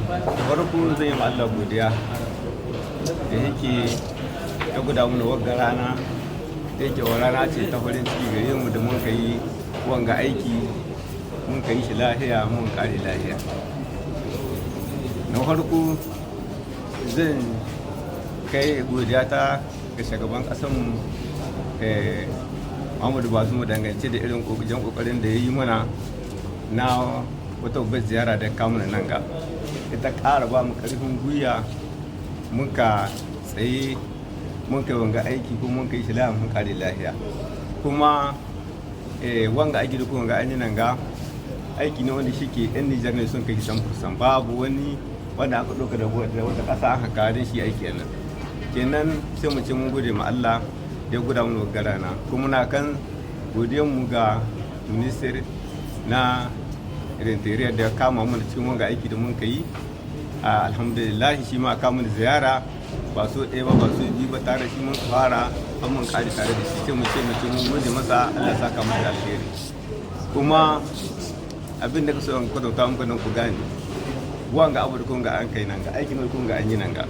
Da farko zai yi ma Allah godiya da yake ya guda mana wagga rana, da yake wa rana ce ta farin ciki gare mu da mun yi wanga aiki, mun yi shi lahiya, mun kare lahiya. Na farko zan kai godiya ta ga shugaban ƙasanmu Muhammadu Bazoum dangance da irin jan kokarin da ya yi mana na wata babbar ziyara da kawo mana nan ga ita ƙara ba mu ƙarfin gwiwa muka tsaye mun kai wanga aiki ko mun kai shi lahiya, mun kare lahiya. Kuma wanga aiki da kuma ga an yi nan ga aiki ne wanda shike yan Nijar ne sun kai 100%, babu wani wanda aka ɗauka da wata ƙasa aka kawo don shi aiki nan. Kenan sai mu ce mun gode ma Allah da ya guda mu wagga rana, kuma muna kan godiyar mu ga ministre na l'Intérieur da ya kama mu cikin wanga aiki da mun kai. Alhamdulillah, shi ma kama mu ziyara ba so ɗaya ba, ba so biyu ba, tare shi mun fara an mun kare tare da shi. Sai mu ce mun gode masa, Allah ya saka mu da alheri. Kuma abin da ka so in kwatanta muku nan ku gane, wanga abu da kun ga an kai nan ga, aikin da kun ga an yi nan ga,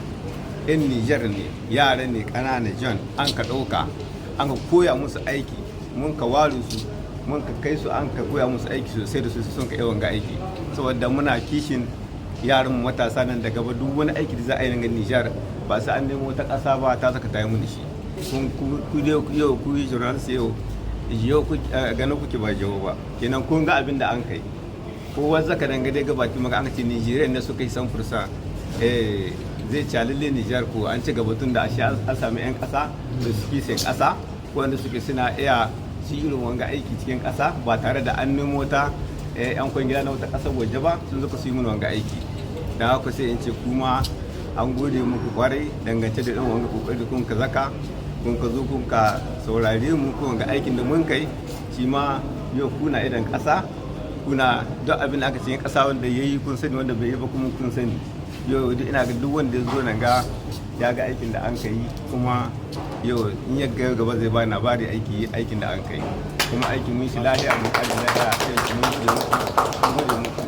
yan Nijar ne, yara ne ƙanana jeunes an ka ɗauka an ka koya musu aiki, mun ka ware su, mun ka kai su an ka koya musu aiki sosai da sosai, sun ka yi wanga aiki, saboda muna kishin yaran mu matasa. Nan da gaba duk wani aiki da za a yi nan ga Nijar ba sai an nemo wata ƙasa ba ta saka ta yi mun shi. Kun ku yau ku yi journaliste, yau yau ku gane kuke ba jawo ba. Kenan kun ga abin da an kai, kowa zaka dangane ga baki maka an ce Nijeriya ne suka yi 100%, zai ci lalle Nijar ko an ci gaba, tun da ashe an sami 'yan ƙasa da suke sai ƙasa wanda suke suna iya su irin wanga aiki cikin ƙasa ba tare da an nemo ta 'yan kwangila na wata ƙasar waje ba sun zuka su yi mana wanga aiki. Don haka sai in ce kuma an gode muku kwarai dangance da irin wanga kokari kun ka zaka, kun ka zo, kun ka saurare mu, kun ga aikin da mun kai. Shi ma yau kuna idan ƙasa, kuna duk abin da aka ce ƙasa wanda ya yi kun sani, wanda bai yi ba kuma kun sani. Yau duk ina ga duk wanda ya zo nan ga ya ga aikin da an kai, kuma yau in ya ga gaba zai ba labari aikin da an kai. Kuma aikin mun shi lahiya, mun kare lahiya. Sai mun gode muku, mun gode muku.